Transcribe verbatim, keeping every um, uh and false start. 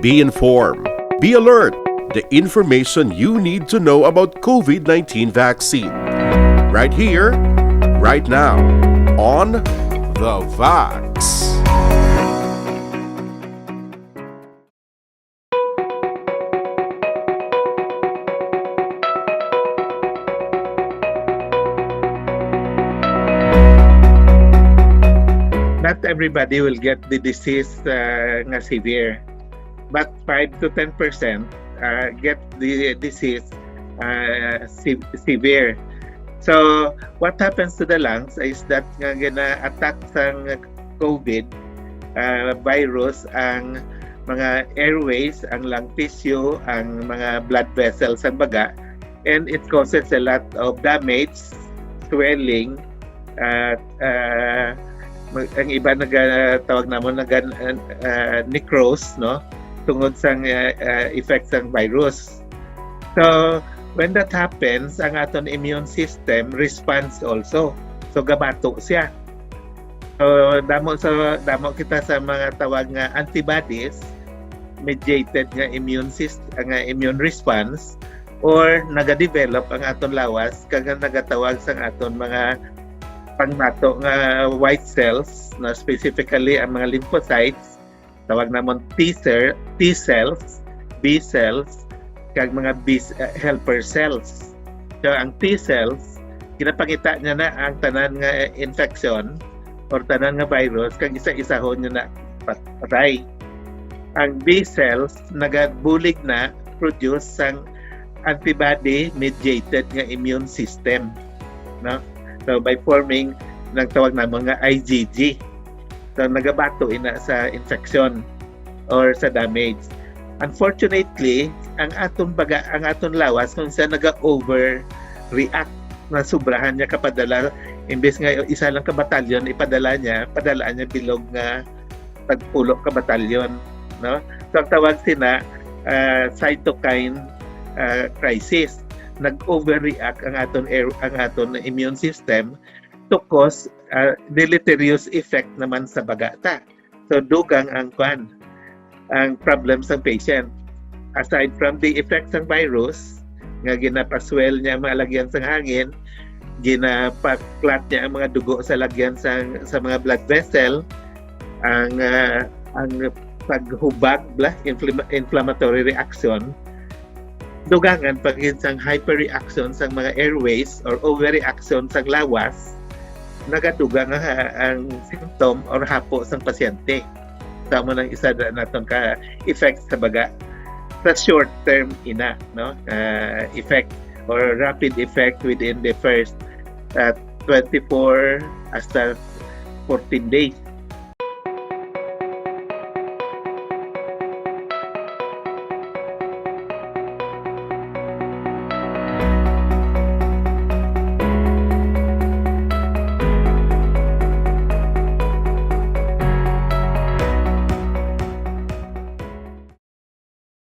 Be informed. Be alert. The information you need to know about COVID nineteen vaccine. Right here, right now, on The Vax. Not everybody will get the disease uh, nga severe, but five to ten percent uh, get the disease uh, se- severe. So what happens to the lungs is that nga gina-attack sang COVID uh, virus ang mga airways, ang lung tissue, ang mga blood vessels, ang baga, and it causes a lot of damage, swelling, at uh, mag- ang iba nagatawag namon naga uh, necrose, no, tungod sang uh, uh, effect sang virus. So when that happens, ang aton immune system responds also. So gabato siya. So damo sa damo kita sa mga tawag nga antibodies mediated nga immune system, nga immune response, or nagadevelop ang aton lawas kag ang nagatawag sang aton mga pangbato nga white cells, na specifically ang mga lymphocytes, tawag namon T cell, T cells, B cells, kag mga B s- uh, helper cells. So ang T cells, ginapangita niya na ang tanan nga infection or tanan nga virus, kag isa-isahon niya na pat- patay. Ang B cells nagabulig na produce sang antibody mediated nga immune system, no? So by forming nang tawag namon nga I G G. So nagabato ina sa infection or sa damage. Unfortunately, ang aton baga ang aton lawas kung siya naga-overreact, na sobrahan niya kapadala, imbes nga isa lang ka batalyon ipadala niya, padala niya bilog nga tagpulo ka batalyon, no? So ang tawag sina uh, cytokine uh, crisis. Nag-overreact ang aton air, ang aton immune system to cause uh, deleterious effect naman sa baga ta. So dugang ang kwan, ang problem sa patient. Aside from the effect sang virus, nga ginapaswell niya ang mga lagyan sang hangin, ginapaklat niya ang mga dugo sa lagyan sang sa mga blood vessel, ang uh, ang paghubag bla inflama- inflammatory reaction, dugangan pa gid sang hyperreaction sang mga airways or overreaction sang lawas, nagadugang nga ang symptom or hapo sang pasyente. Sa mo nang isa na naton ka effect sa baga sa short term ina, no? Uh, effect or rapid effect within the first uh, twenty-four hasta fourteen days.